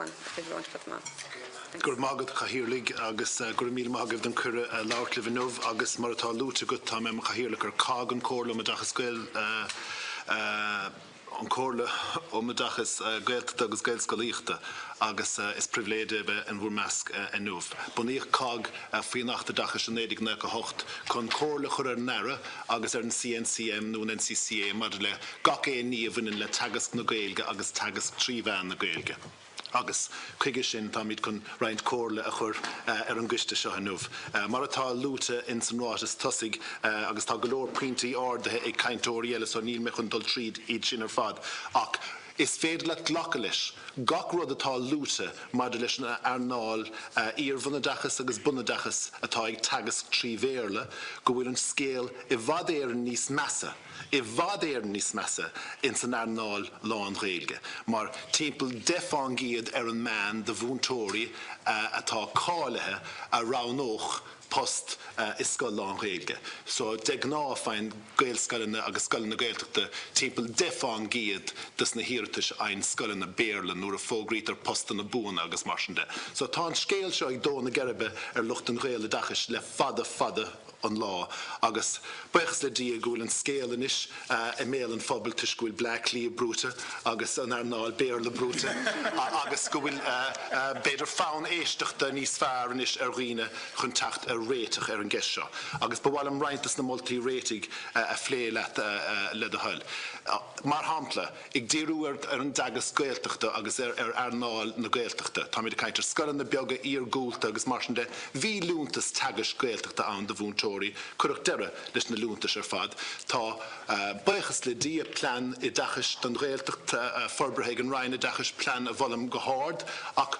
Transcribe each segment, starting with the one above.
amháin féidir roinnt fad amach. Thanks. Go raibh maith agat, a Chathaoirligh, agus go raibh míle maith agaibh don cuireadh labhairt libh inniu agus mar atá luaite agat tá mé i mo Chathaoirleach ar COGG, an Comhairle um Oideachas Gael an Comhairle um Oideachas Gaeltachta agus Gaelscolaíochta agus is pribhléid é bheith in bhur measc inniu. Bunaíodh COGG faoin Acht Oideachais i 1998 chun comhairle a chur ar an Aire agus ar an CNCM nó an NCCA maidir le gach aon ní a bhaineann le teagasc na Gaeilge agus teagasc trí mheán na Gaeilge. Agus, chuige sin, táimid chun roinnt comhairle a chur ar an gcoiste seo inniu. Mar atá luaite ins an ráiteas tosaigh, agus tá go leor pointí ardaithe ag cainteoirí eile so níl mé chun dul tríd iad sin ar fad, ach is féidir leat glacadh leis gach rud atá luaite maidir leis an earnáil iar-bhunoideachas agus bunoideachas atá ag teagasc trí Bhéarla, go bhfuil an scéal i bhfad Éireann níos measa. i bhfad Éireann níos measa ins an earnáil lán-Ghaeilge, mar timpeall 10 fán gcéad ar an meán de mhúinteoirí atá cáilithe a roghnódh post i scoil lán-Ghaeilge. So, de ghnáth faigheann Gaelscoileanna agus scoileanna Gaeltachta timpeall 10 fán gcéad des na hiarratais a fhaigheann scoileanna Béarla nuair a fógraítear postanna buana agus mar sin de. So, tá an scéal seo ag dó na geirbe ar lucht an Ghaeloideachais le fada fada an lá agus buíochas le Dia go bhfuil an scéal anois i mbéal an phobail toisc go bhfuil Bleá Cliath brúite agus an earnáil Béarla brúite agus go bhfuil b'fhéidir fonn éisteachta níos fearr anois ar dhaoine chun teacht ar réiteach ar an gceist seo. Agus ba mhaith liom roinnt des na moltaí réitigh a phlé leat le do thoil. Mar shampla, Ag díriú ar an dteagasc Gaeltachta agus ar earnáil na Gaeltachta, táimid ag caint ar scoileanna beaga iargúlta agus mar sin de, bhí liúntas teagaisc Gaeltachta ann do mhúinteoirí, cuireadh deireadh leis na liúntais ar fad. Tá, buíochas le Dia, plean oideachais don Ghaeltacht forbartha ag an Roinn Oideachais, plean a mholaim go hard, ach,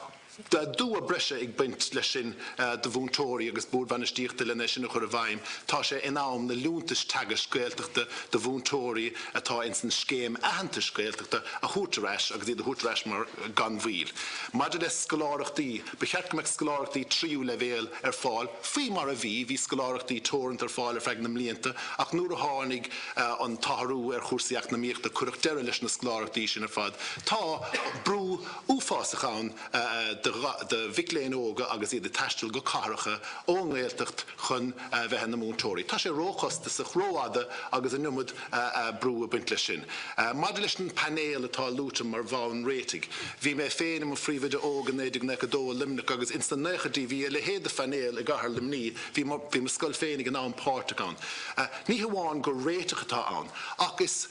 Tá dua breise ag baint leis sin do mhúinteoirí agus boird bhainistíochta len é sin a chur i bhfeidhm. Tá sé in am na liúntais teagaisc Gaeltachta do mhúinteoirí atá ins an scéim aitheantais Gaeltachta a thabhairt ar ais agus iad a thabhairt ar ais mar gan mhoill. Maidir le scoláireachtaí, ba cheart go mbeadh scoláireachtaí tríú leibhéal ar fáil faoi mar a bhí. Bhí scoláireachtaí teoranta ar fáil ar feadh na mblianta ach nuair a tháinig an t-athrú ar chúrsaí eacnamaíochta cuireadh deireadh leis na scoláireachtaí sin ar fad. Tá brú uafásach ann do mhic léinn óga agus iad ag taisteal go cathracha ón nGaeltacht chun bheith ina múinteoirí. Tá sé róchostasach, rófhada agus an iomad brú ag baint leis sin. Maidir leis an bpainéal atá luaite mar bhonn réitigh, bhí mé féin i mo phríomhoide óg i 1992 i Luimneach agus ins na naochaidí bhí a leithéid de phainéal i gcathair Luimnigh, bhí mo scoil féin ag an am páirteach ann. Ní hamháin gur réiteach atá ann ach is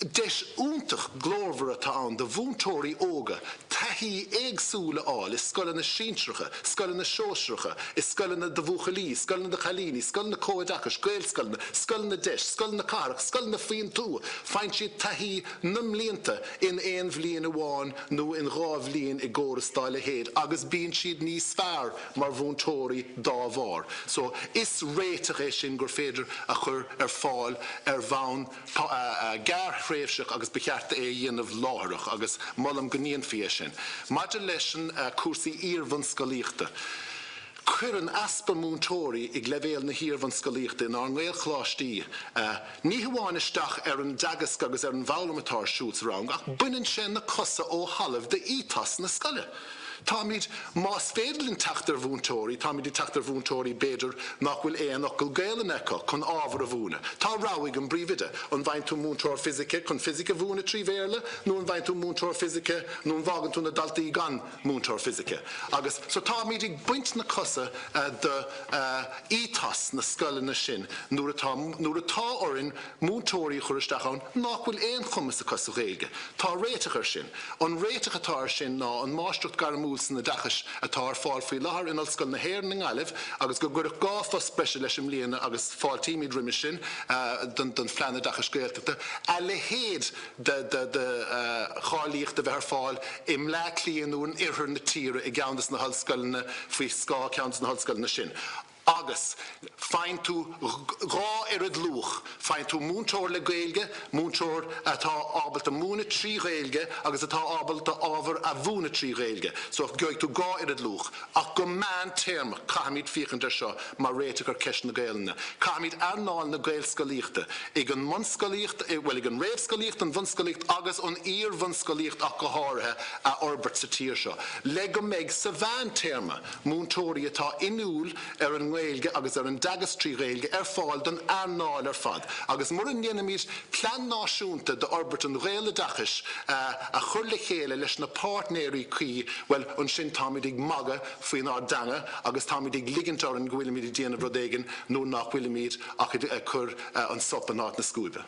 Deis iontach glórmhar atá ann do mhúinteoirí óga taithí éagsúil a fháil i scoileanna sinsearacha, scoileanna sóisearacha, i scoileanna do bhuachaillí, scoileanna do chailíní, scoileanna comhoideachais, gaelscoileanna, scoileanna deis, scoileanna cathrach, scoileanna faoin tuath. Faigheann siad taithí na mblianta in aon bhliain amháin nó in dhá bhliain i gcóras dá leithéid agus bíonn siad níos fearr mar mhúinteoirí dá bharr. So, is réiteach é sin gur féidir a chur ar fáil ar bhonn gearrthréimhseach agus ba cheart é a dhéanamh láithreach agus molaim go ndéanfaí é sin. Maidir leis na cúrsaí iarbhunscolaíochta, cuireann easpa múinteoirí ag leibhéal na hiarbhunscolaíochta inár nGaelcholáistí ní hamháin isteach ar an dteagasc agus ar an bhfoghlaim atá ar siúl sa rang ach baineann sé na cosa ó thalamh d'ethos na scoile. Táimid, más féidir linn teacht ar mhúinteoirí, táimid ag teacht ar mhúinteoirí b'fhéidir nach bhfuil aon fhocal Gaelainne acu chun ábhar a mhúineadh. Tá rogha ag an bpríomhoide, an bhfaigheann tú múinteoir fisice chun fisic a mhúineadh trí Bhéarla nó an bhfaigheann tú múinteoir fisice nó an bhfágann tú na daltaí gan múinteoir fisice. Agus so táimid ag baint na cosa de ethos na scoileanna sin nuair atá, nuair atá orainn múinteoirí a chur isteach ann nach bhfuil aon chumas acu sa Ghaeilge. Tá réiteach air sin. An réiteach atá air sin ná an Máistreacht Gairmiúil san Oideachais atá ar fáil faoi láthair in Ollscoil na hÉireann i nGaillimh agus go gcuirfeadh 2 phost breise leis i mbliana agus fáiltímid roimis sin don Phlean Oideachais Gaeltachta, a leithéid de cháilíocht a bheith ar fáil i mBleá Cliath nó in oirthear na tíre i gceann de na hollscoileanna faoi scáth ceann de na hollscoileanna sin. Agus faigheann tú 2 oiread luach, faigheann tú múinteoir le Gaeilge, múinteoir atá ábalta múineadh trí Ghaeilge agus atá ábalta ábhar a mhúineadh trí Ghaeilge. So gheobhaidh tú 2 oiread luach. Ach go meántéarmach, caithfimid féachaint ar seo mar réiteach ar cheist na Gaelainne. Caithfimid earnáil na Gaelscolaíochta, ag an mbunscolaíocht, bhuel ag an réamhscolaíocht, an bhunscolaíocht agus an iar-bhunscolaíocht ach go háirithe, a fhorbairt sa tír seo le go mbeidh sa mheántéarma, múinteoirí atá inniúil ar an nGaeilge agus ar an dteagasc trí Ghaeilge ar fáil don earnáil ar fad agus mura ndéanaimid plean náisiúnta d'fhorbairt an Ghaeloideachais a chur le chéile leis na páirtnéirí cuí, bhuel, ansin táimid ag magadh faoinár dteanga agus táimid ag ligint orainn go bhfuilimid ag déanamh rud éigin nuair nach bhfuilimid ach ag cur an sop in áit na scuaibe.